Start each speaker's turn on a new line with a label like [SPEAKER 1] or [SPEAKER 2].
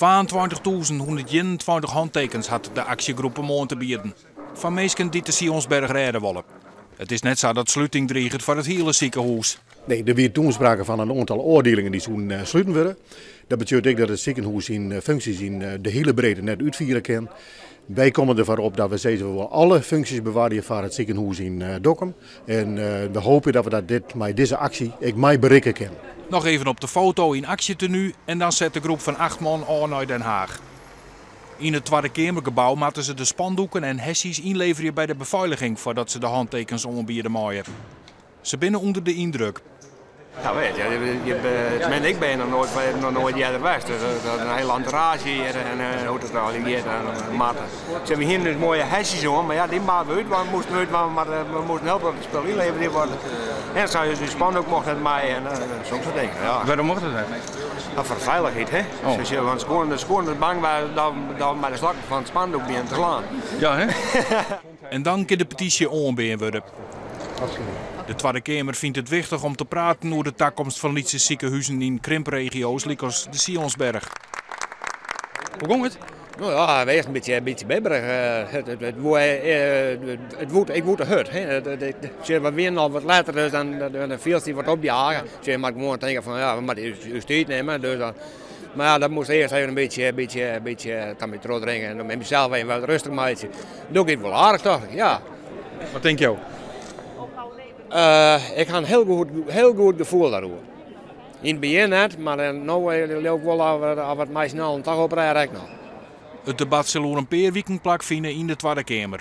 [SPEAKER 1] 22.121 hantekens hat de aksjegroep om oan te bieden. Fan minsken dy't de Sionsberg rêde wolle. It is net sa dat sluting driget foar it hiele sikehûs.
[SPEAKER 2] Nee, der wie toen sprake fan in oantal ôfdielingen dy't soene sluten wurde. Dat betsjut ek dat it sikehûs syn funksjes yn de hiele breedte net útfiere kin. Wy komme derfoar op dat we sizze we wolle alle funksjes bewarje foar it sikehûs yn Dokkum. En we hoopje dat we dat dit mei dizze aksje ek mei berikke kinne.
[SPEAKER 1] Noch even op de foto yn aksjetenu en dan set de groep fan 8 man ôf nei Den Haag. Yn it Twadde Keamergebou moatte se de spandoeken en hessies ynleverje by de befeiliging foardat se de hantekens oanbiede meie. Se binne ûnder de yndruk.
[SPEAKER 3] Ja, weet je, je, ik ben nog nooit eerder geweest. Dus dat een hele entourage hier en hoe het al hier en matten. Ze hebben hier dus mooie hesjes om, maar ja, die maken we uit, want we moesten uit, maar we moesten helpen dat het spul inleverd worden. En zou je dus spandoek mocht het mij en soms soort dingen. Ja.
[SPEAKER 4] Waarom mocht het eigenlijk?
[SPEAKER 3] Ja, voor de veiligheid, hè?
[SPEAKER 4] Oh.
[SPEAKER 3] Dus, want ze bang dat bij de slag van het spandoek begint te slaan.
[SPEAKER 4] Ja, hè?
[SPEAKER 1] En dan kin de petysje oanbean wurde. De Twadde Keamer fynt it wichtich om te praten oer de takomst fan lytse sikehuzen yn krimpregio's, lykas de Sionsberg.
[SPEAKER 4] Hoe gie it?
[SPEAKER 3] Nou ja, wees in bytsje bibberich. Ik word te hurd. Hè. We wienen al wat letter, dus dan viel het wat opjagen. Je moet gewoon denken van ja, we moeten je tijd nemen. Dus dan, maar ja, dat moest eerst even een beetje dan weer terugdringen en dan met mezelf even wat rustig maken. Doe ik het wel aardig toch? Ja.
[SPEAKER 4] Wat denk je?
[SPEAKER 3] Ik ha in hiel goed gefoel dêroer. Yn it begjin net, mar no leau ik wol of it my snel toch oprêde ek noch.
[SPEAKER 1] It debat sil oer in pear wiken plakfine yn de Twadde Keamer.